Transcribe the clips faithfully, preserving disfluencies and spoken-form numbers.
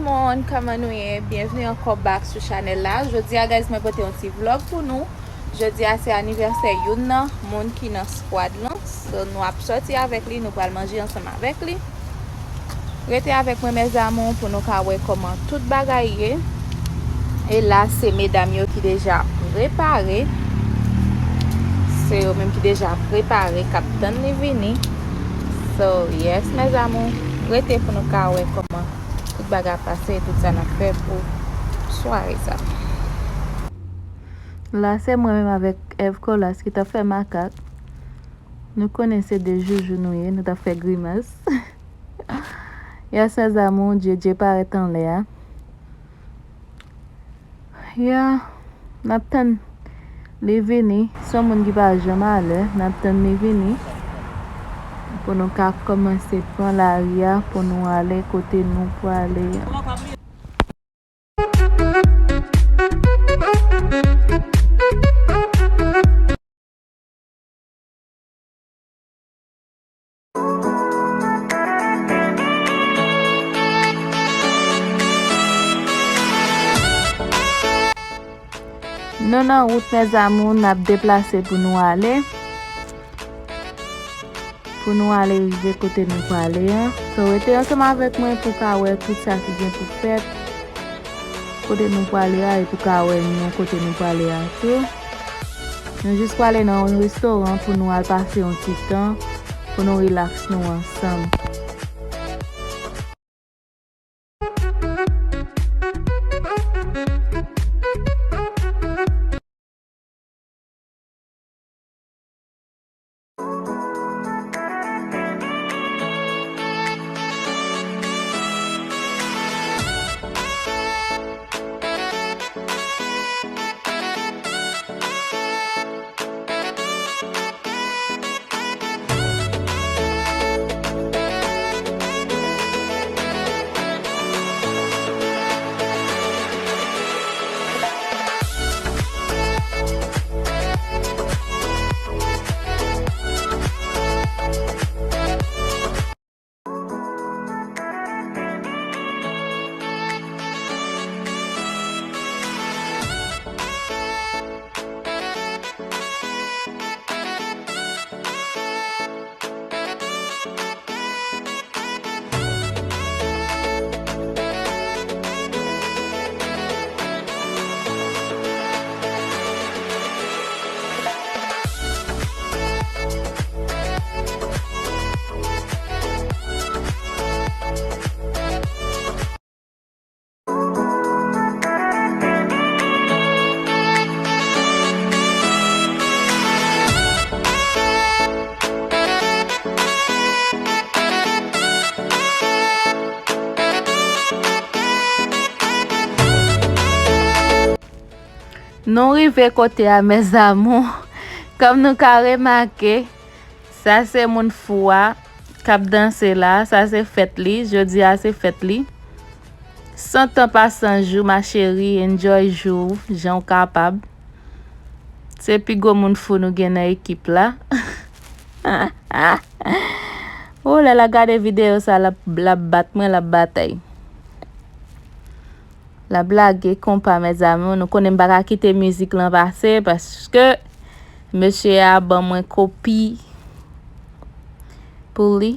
Moun, kòman nou ye? Byenvni ankò back sou chanèl la. Jodi a, guys, mwen pote yon ti vlog pou nou. Jodi a se anivèsè youn nan moun ki nan squad lan. So, nou ap sòti avèk li, nou pral manje ansanm avèk li. Rete avèk mwen, mes amours, pou nou ka wè kòman tout bagay ye. E la, se medam yo ki deja prepare. Se yo menm ki deja prepare, k ap tann li vini. So, yes, mes amours, rete pou nou ka wè kòman tout bagay ap pase, tout sa n ap fè pou sware sa. La, se mwen menm avèk Èv Kolas ki t ap fè makak. Nou konnen se de joujou nou ye, nou t ap fè grimas. Yes, mes amours, Djedje parèt anlè a. Ya, n ap tann li vini. Se yon moun ki pa janm alè, n ap tann li vini pou nou ka kòmanse pran lari a, pou nou ale kote nou prale a. Nou nan wout, mes amours, n ap deplase pou nou ale. Pou nou ale rive kote nou prale an. So, rete ansanm avèk mwen pou ka wè tout sa ki gen pou fèt. Kote nou prale a, e pou ka wè nou kote nou prale a tou. Nou jis prale nan yon restoran pou nou al pase yon ti tan, pou nou rilaks nou ansanm. Nou rive kote a, mes amours. Kòm nou ka remake, sa se moun fou a k ap danse la. Sa se fèt li. Jodi a se fèt li. San tan pa san jou, ma chérie, enjoy jou w jan w kapab. Se pi gwo moun fou nou gen nan ekip la. O, lè l ap gade videyo sa, l ap, l ap bat mwen, l ap batay. L ap lage konpa, mes amours. Nou konnen m pa ka kite mizik lan pase, paske mesye a ban mwen kopi pou li.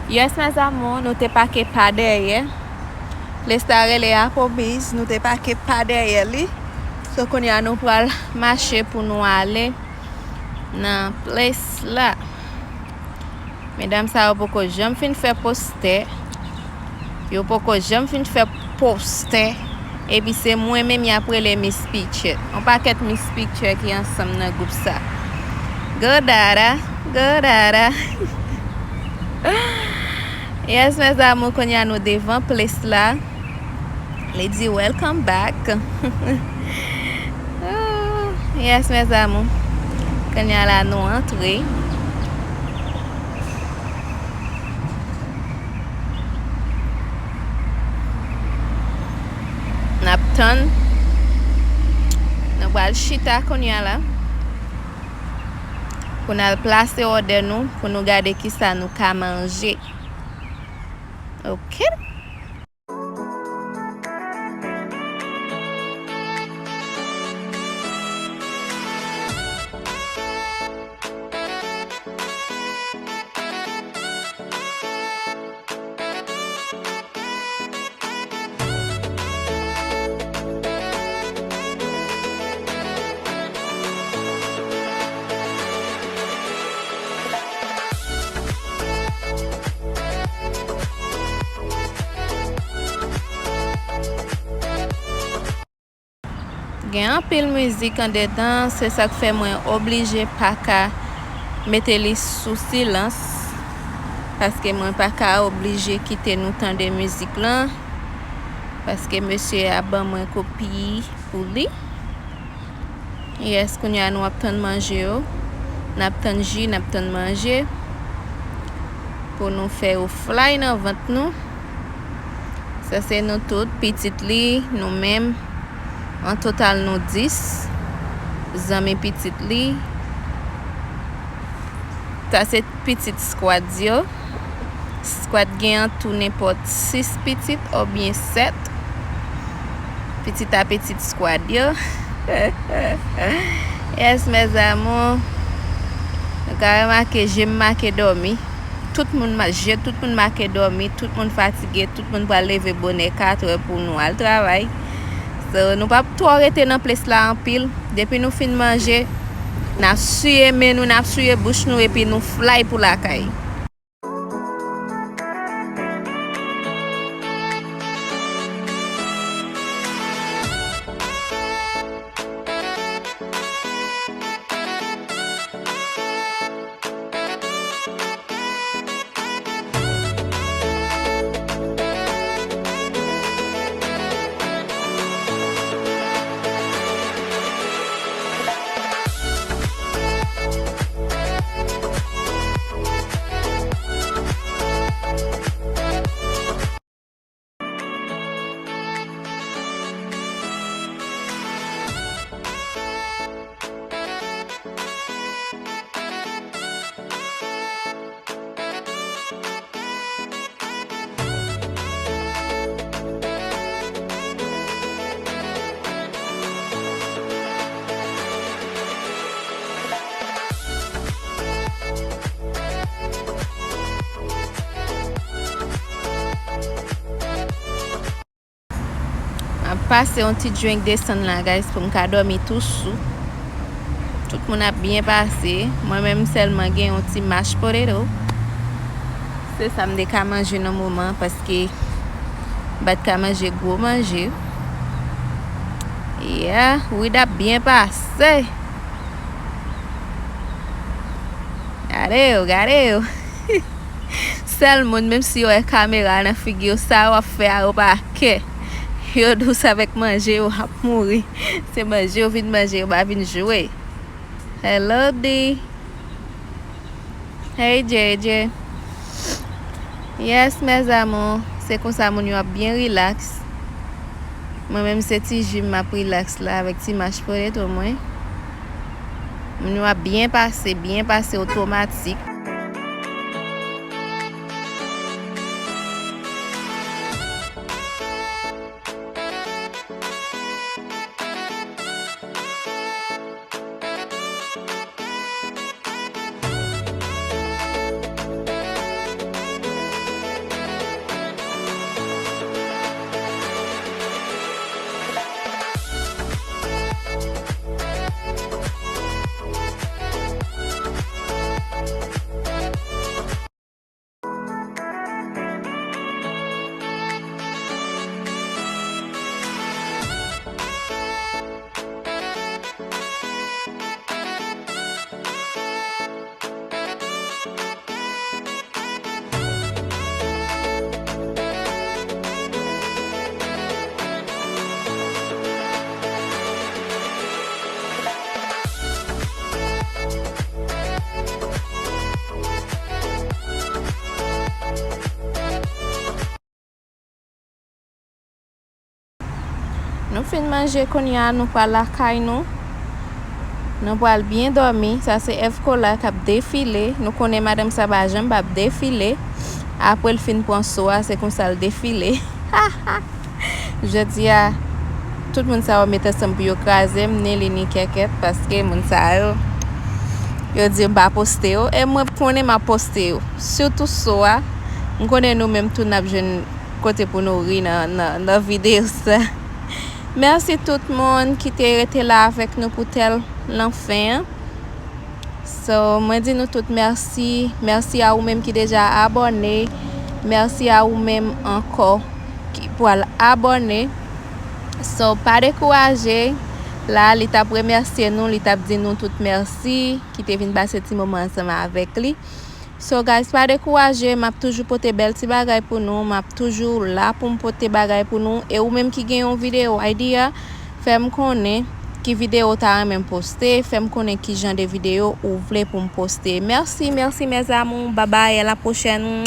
Yes, mes amours, nou te pake pa dèyè. Ples la rele Applebee's, nou te pake pa dèyè li. So, kounye a nou pral mache pou nou ale nan ples la. Medam sa yo poko janm fin fè postè. Yo poko janm fin fè postè. Epi se mwen menm y ap rele Miss Picture. Yon pakèt Miss Picture ki ansanm nan gwoup sa. Go Dada, go Dada. Yes, mes amours, kounye a nou devan ples la. Li di welcome back. Oh, yes, mes amours. Kounye a la nou antre. N ap tann. Nou pral chita kounye a la. Pou n al plase òdè nou, pou nou gade kisa nou ka manje. Ok. Gen anpil mizik andedan, se sa k fè mwen oblije pa ka mete li sou silans, paske mwen pa ka oblije kite nou tande mizik lan, paske mesye a ban mwen kopi pou li. Yes, kounye a nou ap tann manje yo. N ap tann ji, n ap tann manje. Pou nou fè yo fly nan vant nou. Sa se nou tout, pitit li, nou menm. An total nou dis. Zanmi pitit li. Sa se pitit Squad yo. Squad gen an tou nenpòt sis pitit oubyen sèt. Pitit a pitit Squad yo. Yes, mes amours. Nou ka remake, je m make dòmi. Tout moun ma-, je tout moun make dòmi, tout moun fatige, tout moun pral leve bonè katrè pou nou al travay. So, nou p ap twò rete nan ples la anpil. Depi nou fin manje, n ap siye men nou, n ap siye bouch nou, epi nou fly pou lakay. M ap pase yon ti drink desann la, guys, pou m ka dòmi tou sou. Tout moun ap byen pase. Mwen menm sèlman gen yon ti mashed potato. Se sa m te ka manje nan moman, paske m pa t ka manje gwo manje. Yeah, weed ap byen pase. Gade yo, gade yo. Sèl moun, menm si yo wè kamera nan figi yo, sa yo ap fè a, yo pa kè. Yo dous avèk manje, yo ap mouri. Se manje yo vin manje, yo pa vin jwe. Hello, D. Hey, J J. Yes, mes amours. Se konsa moun yo ap byen relax. Mwen menm se ti ji m ap relax la avèk ti mashed potato mwen. Moun yo ap byen pase, byen pase otomatik. Fin manje, kounye a nou pral lakay nou. Nou pral byen dòmi. Sa se Èv Kola k ap defile. Nou konnen madanm sa pa janm p ap defile. Apre l fin pran so a, se konsa l defile. Jodi a, tout moun sa yo met ansanm pou yo kraze m, ni li ni kèkèt, paske moun sa yo, yo di m pa poste yo, e mwen konnen m ap poste yo. Sitou so a, m konnen nou menm tou n ap jwenn kote pou nou ri nan, nan, nan videyo sa. Mèsi tout moun ki te rete la avèk nou pou tèl lanfen an. So, mwen di nou tout mèsi. Mèsi a ou menm ki deja abòne. Mèsi a ou menm ankò ki pral abòne. So, pa dekouraje. La, li t ap remèsye nou, li t ap di nou tout mèsi, ki te vin pase ti moman ansanm avèk li. So, guys, pa dekouraje, m ap toujou pote bèl ti bagay pou nou, m ap toujou la pou m pote bagay pou nou. E ou menm ki gen yon videyo idea, fè m konnen ki videyo w ta renmen m poste, fè m konnen ki jan de videyo ou vle pou m poste. Mèsi, mèsi, mes amours. Bye bye, à la prochaine.